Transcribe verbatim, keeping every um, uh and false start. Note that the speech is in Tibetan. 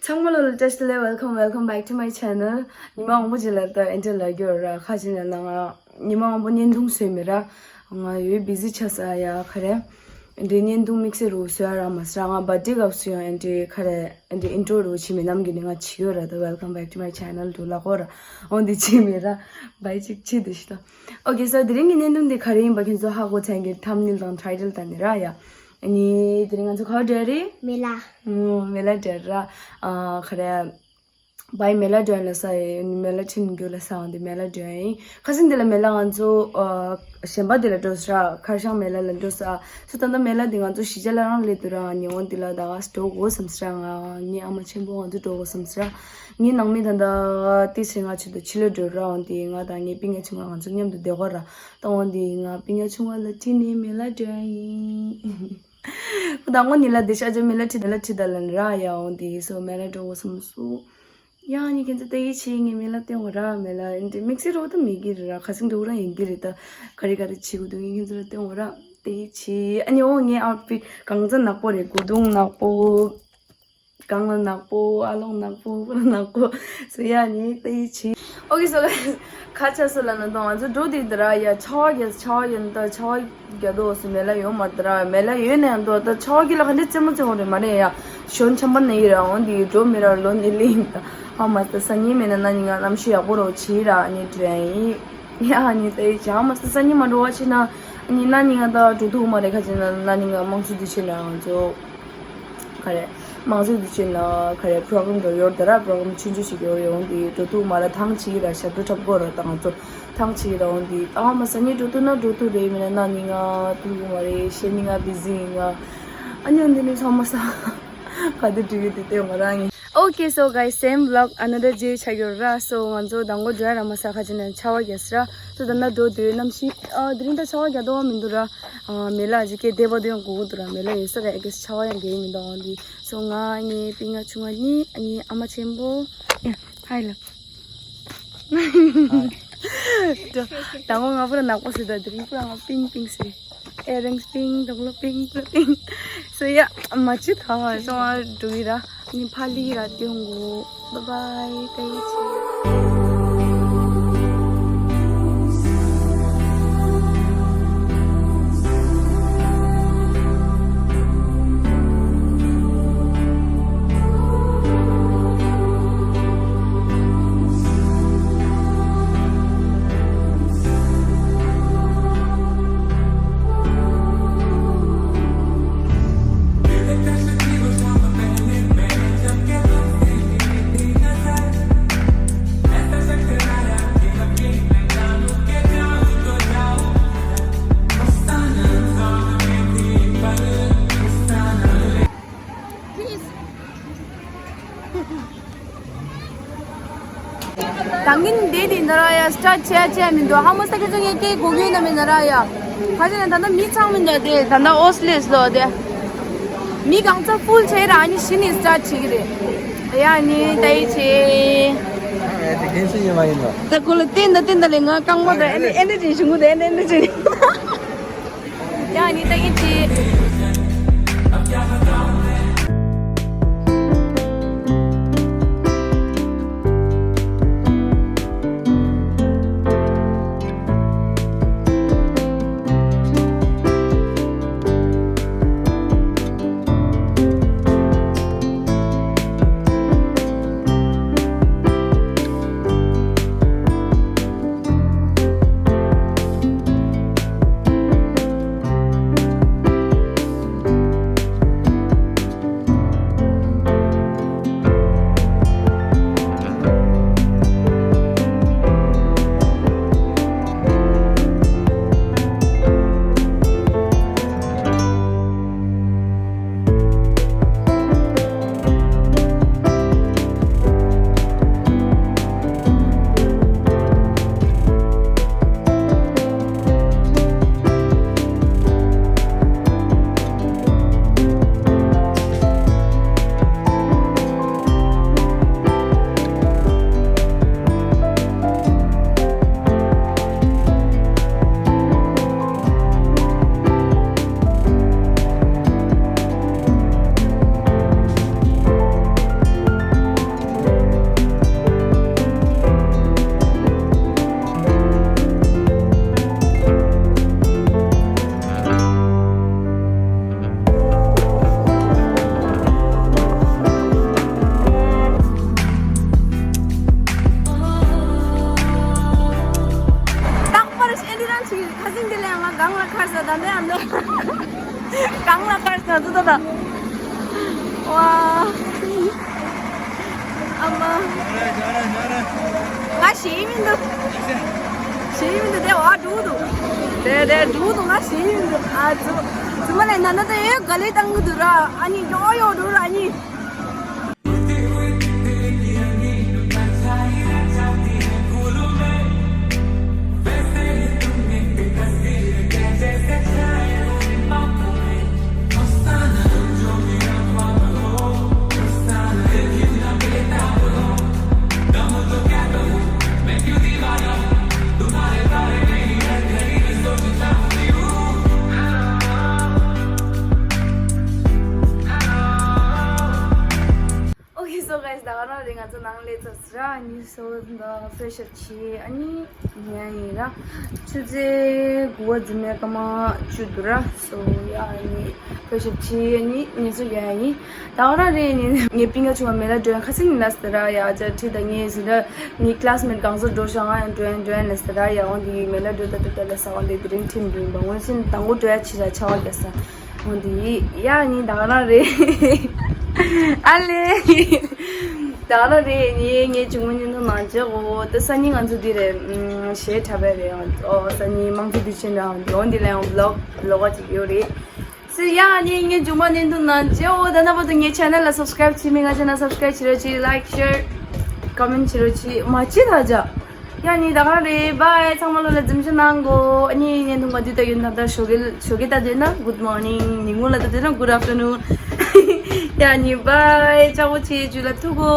ཚང་མ་ལ་བཀྲ་ཤིས་བདེ་ལེགས། Welcome, welcome back to my channel. ཉི་མ་མང་པོ་ཅིག་ལ་ད་ཨེ་འདྲ་ལབ་རྒྱུ་ར། ཁ་ཅིག་ནས་ང་ཉི་མ་མང་པོ་བརྙན་ཐུང་བཟོས་མེད་ར། ང་ཡོད་བི་ཟི་ཆགས་ས་ཡ་ག་རེ། ཨེ་འདྲའི་བརྙན་ཐུང་དམིགས་བསལ་རུ་བཟོས་ཡ་རག་མ་སོང་ར། ང་བར་ཌེ་སྐབས་སུ་ཡང་ཨེ་འདྲའི་ག་རེ་ཨེ་འདྲའི་ཨིན་ཊྲོ་རུ་བྱས་མེད། ནམ་རྒྱུན་ནས་ང་བྱེད་ཡོད་ར། ད་Welcome back to my channel དུ་ལབ་དགོས་ར། འོ་འདི་བྱས་མེད་ར། བའི་ཅིག་བྱས་འདུག་ཤི་ད། ཨོ་ཀེ། སོ་དེ་རིང་གི་བརྙན་ཐུང་འདི་ག་རེ་ཡིན་པ་ཁྱེད་ཚོ་ཧ་གོ་ཚར་གྱི་རེད། ཐམ་ནེལ་དང་ཊའི་ཊལ་ལྟ་ནས་ར་ཡ། ཨ་ནི་དེ་རིང་ང་ཚོ་ག་པར་འགྲོ་ཡ་རེད། མེ་ལ། ཨོ་མེ་ལ་འགྲོ་ཡ་ར། ཨ་ག་རེ། བའི་མེ་ལ་འགྲོ་ཡ་ལ་ས་ཡིན། མེ་ལ་ཁྲིན་རྒྱུ་ལ་ས་འོང་དེ་མེ་ལ་འགྲོ་ཡ་ཡིན། ཁ་སང་འདི་ལ་མེ་ལ་ང་ཚོ་ཨ་གཞན་པ་དེ་ལ་འགྲོ་ས་ར། ཁར་ཤང་མེ་ལ་ལ་འགྲོ་ས། སོ་ད་ལྟ་མེ་ལ་འདི་ང་ཚོ་གཞིས་ཆགས་ལ་རང་སླེབས་འདུག་ར། ཉི་འོང་འདི་ལ་ད་ག་འགྲོ་དགོས་བསམ་ས་ར། ང་ངའི་ཨ་མ་ཆེན་པོ་ང་ཚོ་འགྲོ་དགོས་བསམ་ས་ར། ངའི་ནང་མི་ད་ལྟ་ཏི་སེ་ང་ཆུ་དུ་ཕྱི་ལ་འགྲོ་ར། འོང་དེ་ང་དང་ངའི་སྤུན་ཀྱག་ཆུང་ང་ང་ཚོ་མཉམ་དུ་བསྡད་དགོས་ར། ད་འོང་དེ་ང་སྤུན་ཀྱག་ཆུང་ང་ལ་ཁྲིད་ནས་མེ་ལ་འགྲོ་ཡ་ཡིན། ད་ངོ་ནི་ལ་དེ་ཤ་ཅོ་མེ་ལ་ཁྲིད་མེ་ལ་ཁྲིད་ད་ལན་ར་ཡ། འོང་དེ་སོ་མེ་ལ་འགྲོ་དགོས་བསམ་སོ། ཡ་ནི་ཁྱེད་ཚོ་ཏེ་ཡི་ཆེ་ངའི་མེ་ལ་སྟོན་དགོས་ར། མེ་ལ་འདི་དམིགས་བསལ་རོ་ད་མེད་ཀྱི་རེད་ར། ཁ་སང་འགྲོ་ར་ཡིན་གྱི་རེད། ད་ག་རེ་ག་རེ་བྱེད་དགོས་འདུག་ངས་ཁྱེད་ཚོ་ལ་སྟོན་དགོས་ར། ཏེ་ཡི་ཆེ། ཨ་ནི་འོ་ངའི་ཨའུཊ་ཕིཊ་གང་ཚ་ནག་པོ་རེད། གོས་ཐུང་ནག་པོ། གང་ལ་ནག་པོ། ཨ་ལོང་ནག་པོ། ཕོ་ལ་ནག་པོ། སོ་ཡ་ནི་ཏེ་ཡི་ཆེ། ཨོ་ཀེ། སོ་ཁ་ཆ་སོ་ལ་ན་དང་ང་ཚོ་འགྲོ་དེ་དེ་ར་ཡ། ཆར་པ་རྒྱག་ཆར་པ་རྒྱག་ད་ཆར་པ་རྒྱག་དོ་སོ་མེ་ལ་ཡོད་མ་དེ་ར། མེ་ལ་ཡོད་ནས་འདུག་ད་ཆར་པ་གི་ལ་ག་འདྲ་རྩེད་མོ་རྩེ་འོང་རེད་མ་རེད་ཡ། ཞོན་ཆམ་པ་ནས་ཡི་ར། འོང་དེ་འགྲོ་མི་ར་ལོ་ནི་ལིང་ད། ཧ་མ་ད་སང་ཉིན་མེད་ན་ན་ནིང་ང་གནམ་གཤིས་ཡག་པོ་རོ་ཆི་ར། ཨ་ནི་དྲན་ཡི་ཡ། ཨ་ནི་ཏེ་ཡི་ཆེ། ཧ་མ་ད་སང་ཉིན་མ་འགྲོ་བ་ཆི་ན་ཨ་ནི་ན་ནིང་ང་ད་འགྲོ་ཐུབ་མ་རེད། ཁ་ཆེ་ན་ན་ནིང་ང་དམངས་གཙོ་དུ་ཆེ་ན་ང་ཚོ། ག་རེ། དམངས་གཙོ་དུས་ཆེན་ལ་ག་རེ་པྲོ་གྷ་རམ་འགྲོ་ཡོད་དེ་ར། པྲོ་གྷ་རམ་ཆུང་ཆུང་ཞིག་ཡོད་ཡོང་དེ་འགྲོ་ཐུབ་མ་ར། ཐང་ཆིག་ར་ཞབས་བྲོ་འཁྲབ་དགོས་ར། ད་ང་ཚོ་ཐང་ཆིག་ར་འོང་དེ་ཨ་མ་ས་ཉིན་འགྲོ་ཐུབ་ན་འགྲོ་ཐུབ་རེད། མིན་ན་ན་ནིང་ང་ཐུབ་གི་མ་རེད། ཤེས་ནིང་ང་བི་ཟི་ཡིན་ང་། ཨ་ནི་འོང་དེ་ནི་ཚང་མ་ས་ག་དུས་འགྲིག་གི་དེ་ལྟོས་ང་རང་ཡིན། Okay, so guys, same vlog, another day ཆགས་ཡོད་ར། སོ་ང་ཚོ་དང་པོ་འགྲོ་ཡ་ར་མ་ས་ཁ་ཅིག་ན་ཆར་པ་རྒྱག་ས་ར། སོ་ད་ན་འགྲོ་དུས་གནམ་གཤིས་ཨ་དེ་རིང་ད་ཆར་པ་རྒྱག་དོ་མི་འདུག་ར། ཨ་མེ་ལ་ཅིག་སྐད་བདེ་པོ་དེ་ཡང་གོ་གི་འདུག་ར། མེ་ལ་ཡོད་ས་ར། ཨེ་གེ་སི་ཆར་པ་ཡང་རྒྱག་གི་མི་འདུག་འོང་དེ། སོ་ང་ངའི་སྤུན་ཀྱག་ཆུང་ང་གཉིས། ཨ་ནི་ཨ་མ་ཆེན་པོ། ཡ་ཧའི་ལབ། དང་པོ་ང་པུ་ར་ནག་པོ་ཟེར། ད་དེ་རིང་པུ་ར་ང་པིང་པིང་ཟེར། ཨེ་རིང་པིང་། དང་ལོ་པིང་པིང་། སོ་ཡ་མ་ཅི་ཐ་སོང་ཨ་འགྲོ་གི་ར། ཨ་ནི་ཕ་ལི་ར་ཏེ་ཡོང་གོ། Bye bye, ཏེ་ཡི་ཆེ། ད་གིན་དེ་དེ་འདི་ར་ཡ་སི་ཊར་ཊི་བྱས་བྱས་མི་འདུག་ཧ་མོ་ས་ཁེ་ཚོ་ངས་སྐད་གོ་གི་ཡོད་ན་མེད་ན་ར་ཡ། ཁ་ཅིག་ན་ད་ལྟ་མི་ཚང་མི་འདུག་དེ་ད་ལྟ་ཨོ་སི་ལེས་ལོ་དེ། མི་གང་ཚ་ཕུལ་བྱས་ར་ཨ་ནི་གཞི་ནས་སི་ཊར་ཊི་བྱེད་ཀྱི་རེད། ཡ་ནི་ད་ཡི་ཆེ། ཨ་དེ་གན་སུ་ཡིན་མ་ཡིན་ནོ། ད་ཁོ་ལ་བསྟན་ད་བསྟན་ད་ལས་ང་རྐང་པ་ད་ཨེ་འདྲ་ཨེ་འདྲ་ཅིག་བྱུང་གི་འདུག་ཨེ་འདྲ་ཨེ་འདྲ་ཅིག་ཡ་ནི་ད་ཡི་ཆེ། ད་ད་ད། ཝ། ཨ་མ། ང་ཞེད་མི་འདུག་ཞེད་མི་འདུག་དེ་བ་འགྲོ་འདུག་དེ་དེ་འགྲོ་འདུག་ང་ཞེད་མི་འདུག་ཨ་ཙི། ཙི་མ་ལས་ན་ན་ད་ཨེ་ག་ལེ་བཏང་གི་འདུག་ར། ཨ་ནི་ཡོ་ཡོ་འགྲོ་ར་ཨ་ནི། Okay, so guys, ད་ག་རང་རེད། ང་ཚོ་ནང་སླེབས་ཚར་ར། ཨ་ནི་སོ་ད་ཕེ་ཤབ་བྱས། ཨ་ནི་ཉལ་ཡིན་ར། ཆུ་ཚོད་དགུ་པ་འཛིན་མའི་སྐར་མ་བཅུ་འདུག་ར། སོ་ཡ། ཨ་ནི་ཕེ་ཤབ་བྱས། ཨ་ནི་ངལ་གསོ་རྒྱག་ཡ་ཡིན། ད་ག་རང་རེད། ནི་ངའི་སྤུན་ཀྱག་ཆུང་བ་མེ་ལ་འགྲོ་ཡ་ཁ་སང་ཡིན་ལ་ཟེར་ར། ཡ་ཅ་ཁྲི་ད་ངའི་ཟེར་ར། ངའི་ཀླ་སི་མེ་ཊི་གང་ཟག་འགྲོ་ཤག་ང་ཡང་འགྲོ་ཡ་འགྲོ་ཡ་ལ་ཟེར་ར། ཡ་འོན་ཏེ་མེ་ལ་འགྲོ་ད་འགྲོ་ད་ལ་ཟེར། འོན་ཏེ་དེ་རིང་ཁྲིམས་འགྲིམ་པ་འོན་ཏེ་དང་པོ་འགྲོ་ཡ་ཕྱི་ར་ཆར་པ་རྒྱག་ས། འོན་ཏེ་ཡ་ནི་ད་ག་རང་རེད། ཨ་ལེ། ད་ག་རང་རེད། ནི་ངའི་གཅུང་མོ་བརྙན་ཐུང་ནང་བྱེད་གོ་ད་སང་ཉིན་ང་ཚོ་འདི་རེད། ཨམ་གཞས་འཁྲབ་པ་རེད། ཨོ་སང་ཉིན་དམངས་གཙོ་དུས་ཆེན་རེད། འོན་ཏེ་ལ་ཡང་བི་ལོག་ལོག་ག་ཅིག་ཡོད་རེད། སི་ཡ་ནི་ངའི་གཅུང་མོ་བརྙན་ཐུང་ནང་བྱེད་གོ་ད་ན་བར་དུ་ངའི་ཆེ་ནལ་ལ་སབ་སི་ཀ་རེབ་བྱེད་མི་ང་ཆེ་ནལ་སབ་སི་ཀ་རེབ་བྱེད་རོགས་གྱིས། ལའིཀ་ཤེར་ཀོ་མེན་ཊི་བྱེད་རོགས་གྱིས། མ་བྱེད་ད་ཅག་ཡ་ནི་ད་ག་རང་རེད། བྷའི། ཚང་མ་ལོ་ལ་འཛེམ་ཞིག་གནང་གོ་ཨ་ནི་བརྙན་ཐུང་ག་དུས་ལྟ་ཡོད་ན། ད་ཞོགས་ཀས་ཞོགས་ཀས་ལྟ་འདོད་ན་གུཌ་མོར་ནིང་། ཉིན་གུང་ལ་ལྟ་འདོད་ན་གུཌ་ཨཕ་ཊར་ནུན། ཡ་ནི་བྷའི། ཅག་པོ་བྱེད། ཇུ་ལ་ཐུག་གོ